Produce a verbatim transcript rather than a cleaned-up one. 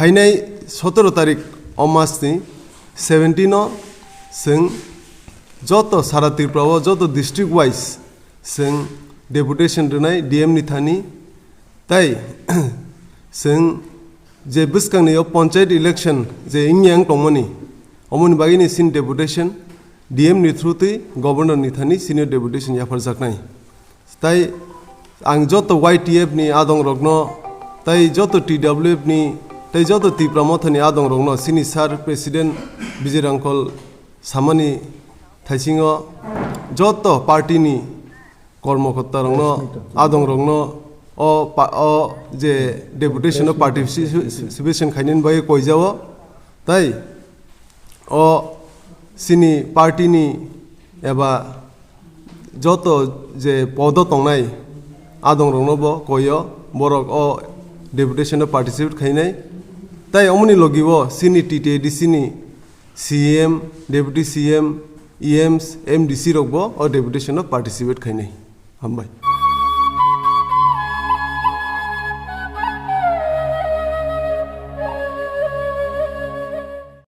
Phainai sotoro tarik o mas ni seventeen o chwng joto sara Tripura o joto district wise chwng deputation rwnai D M ni thani, tai chwng je bwskangni o panchayat election je wngya wng tongmani, omoni bagwi ni chini deputation D M ni through twi governor ni thani chini deputation yapharjaknai. Tai ang joto Y T F ni adong rokno, tai joto T W F ni, tai joto Tipra Motha ni adong rokno chini sir president Bijay Rangkhol samani thaisingo joto party ni kormokotta rokno, adong rokno o pa-, o je deputation o participation khainani bagwi koijao, tai o chini party ni eba joto je podo tongnai adong rokno bo koio, borok o deputation o participate khainai. Tai omoni logi o chini T T A D C ni C M, deputy C M, E Ms, M D C rok bo o deputation o participate khainai. Hambai.